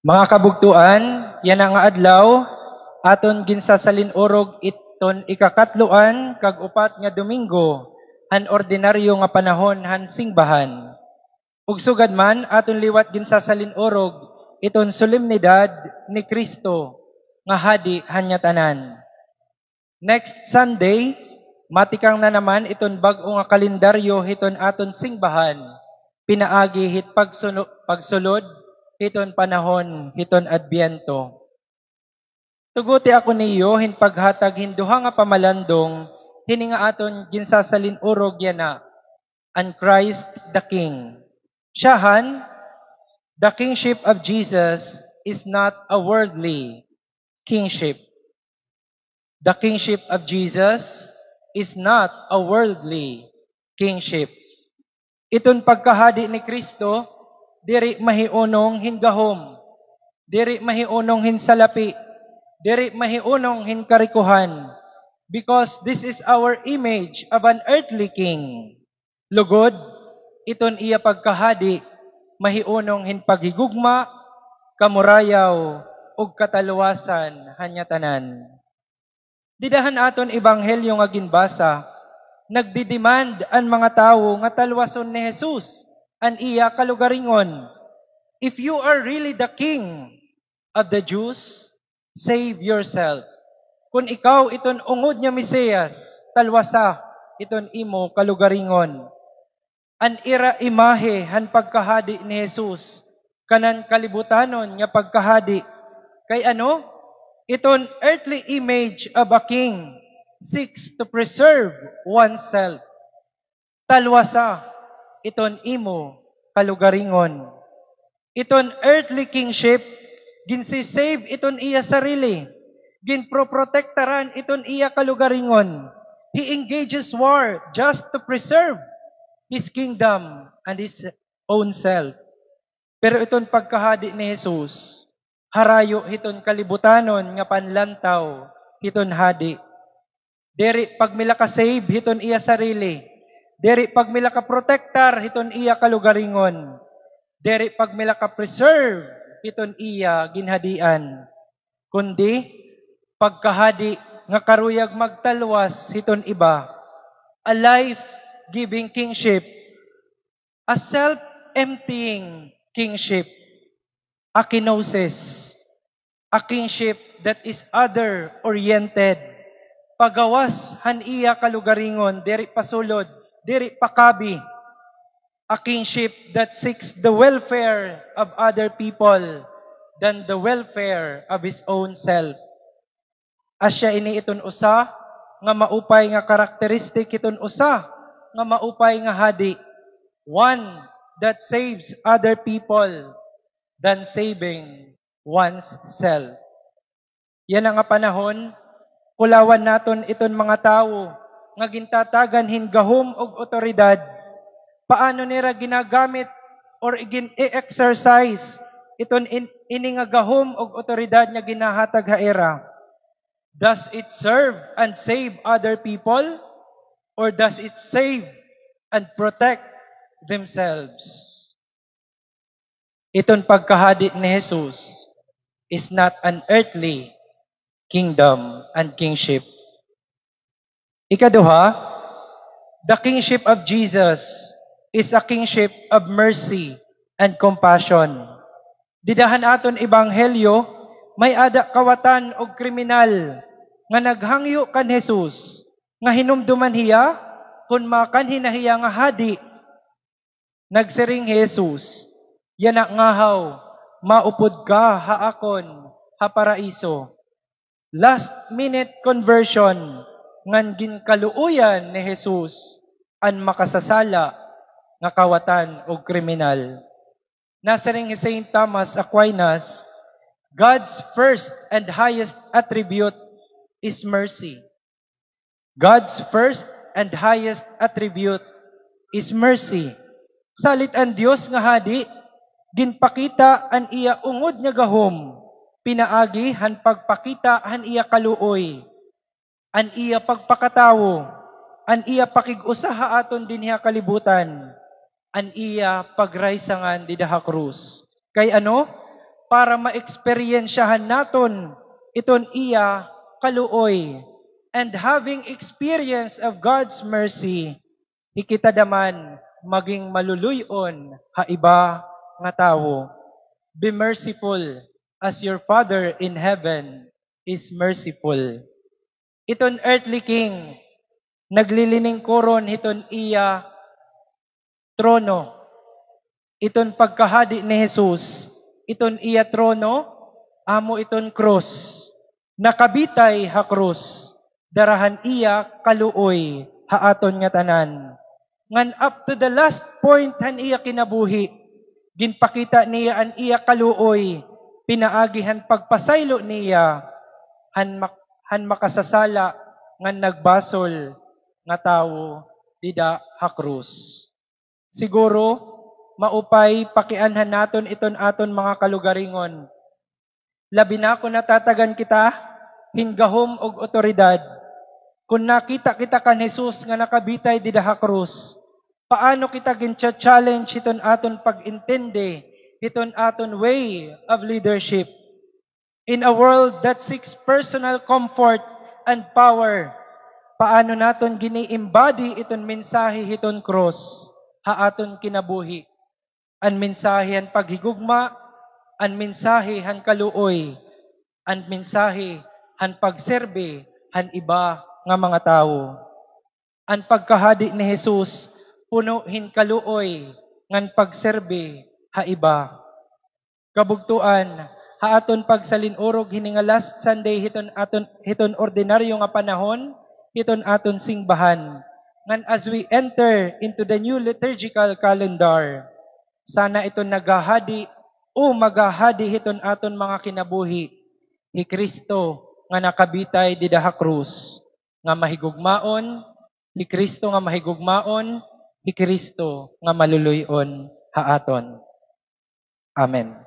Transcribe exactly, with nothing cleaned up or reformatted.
Mga kabugtoan, yana nga adlaw, aton ginsasalin-urog iton ikakatloan kag upat nga Domingo han ordinaryo nga panahon han singbahan. Ug sugad man, aton liwat ginsasalin-urog iton solemnidad ni Cristo nga Hadi han ngatanan. Next Sunday, matikang na naman iton bag-o nga kalendaryo hiton aton singbahan, pinaagi hit pagsuno-, pagsulod hiton panahon hiton Adbyento. Tuguti ako niyo hin paghatag hin duha nga pamalandong hini nga aton ginsasalin-urog yana, an Christ the King. Siyahan, the kingship of Jesus is not a worldly kingship. The kingship of Jesus is not a worldly kingship. Iton pagkahadi ni Cristo, diri mahiunong hin gahom, diri mahiunong hin salapi, diri mahiunong hin karikohan, because this is our image of an earthly king. Lugod, iton iya pagkahadi mahiunong hin paghigugma, kamurayaw, ug katalwasan han ngatanan. Dida han aton ebanghelyo nga ginbasa, nagdidemand an mga tawo nga talwason ni Jesus an iya kalugaringon. If you are really the king of the Jews, save yourself. Kun ikaw iton ungod nga Mesiyas, talwasa iton imo kalugaringon. An ira imahe han pagkahadi ni Jesus, kanan kalibutanon nga pagkahadi. Kay ano? Iton earthly image of a king seeks to preserve oneself. Talwasa iton imo kalugaringon. Iton earthly kingship, ginsi-save iton iya sarili, ginproprotektaran iton iya kalugaringon. He engages war just to preserve his kingdom and his own self. Pero iton pagkahadi ni Jesus, harayo hiton kalibutanon nga panlantaw hiton hadi. Diri pagmila ka-save hiton iya sarili. Diri pagmila ka-protektar hiton iya kalugaringon. Diri pagmila ka-preserve hiton iya ginhadian. Kundi, pagkahadi nga karuyag magtalwas hiton iba. A life-giving kingship. A self-emptying kingship. A kenosis. A kingship that is other-oriented. Pagawas han iya kalugaringon, diri pasulod, diri pakabi. A kingship that seeks the welfare of other people than the welfare of his own self. Asya ini iton usa nga maupay nga karakteristik hiton usa nga maupay nga hadi. One that saves other people than saving one's self. Yana nga panahon, kulawan naton iton mga tawo nga gintatagan hin gahom ug awtoridad. Paano nira ginagamit or gin-e-exercise iton in-, ini nga gahom ug awtoridad nga ginahatag ha ira? Does it serve and save other people, or does it save and protect themselves? Iton pagkahadi ni Jesus is not an earthly kingdom and kingship. Ikaduha, the kingship of Jesus is a kingship of mercy and compassion. Dida han aton ebanghelyo, may-ada kawatan ug kriminal nga naghangyo kan Jesus nga hinumduman hiya kon makanhi na hiya nga hadi. Nagsiring hi Jesus, "Yana ngahaw, maupod ka ha akon ha Paraiso." Last minute conversion ngan ginkaluoyan ni Jesus an makasasala nga kawatan ug kriminal. Nasiring hi Saint Thomas Aquinas, "God's first and highest attribute is mercy." God's first and highest attribute is mercy. Salit an Dios nga hadi, ginpakita an iya ungod nga gahom, pinaagi han pagpakita han iya kaluoy, an iya pagpakatawo, an iya pakig-usa ha aton dinhi ha kalibutan, an iya pagraysangan dida ha krus. Kay ano? para maeksperiensyahan naton iton iya kaluoy. And having experience of God's mercy, hikita da man maging maluluy-on ha iba nga tawo. Be merciful as your Father in heaven is merciful. Iton earthly king, nagliliningkoron hiton iya trono. Iton pagkahadi ni Jesus, iton iya trono, amo iton krus. Nakabitay ha krus, dara han iya kaluoy ha aton ngatanan. Ngan up to the last point han iya kinabuhi, ginpakita niya an iya kaluoy, pinaagi han pagpasaylo niya han mak-, han makasasala ngan nagbasol nga tawo dida ha krus. Siguro, maupay pakianhan naton iton aton mga kalugaringon. Labi na kon natatagan kita hin gahom ug awtoridad. Kon nakita kita kan Jesus nga nakabitay dida ha krus, paano kita gin-cha-challenge hiton aton pag-intindi hiton aton way of leadership? In a world that seeks personal comfort and power, paano naton gini-embody iton mensahe hiton krus ha aton kinabuhi? An mensahe han paghigugma, an mensahe han kaluoy, an mensahe han pagserbi han iba nga mga tawo. An pagkahadi ni Jesus puno hin kaluoy ngan pagserbi ha iba. Kabugtoan, ha aton pagsalin-urog hini nga last Sunday hiton aton, hiton ordinaryo nga panahon hiton aton singbahan, ngan as we enter into the new liturgical calendar, sana iton naghahadi o maghahadi hiton aton mga kinabuhi, hi Cristo nga nakabitay dida ha krus, nga mahigugmaon, hi Cristo nga mahigugmaon, hi Cristo nga maluluy-on ha aton. Amen.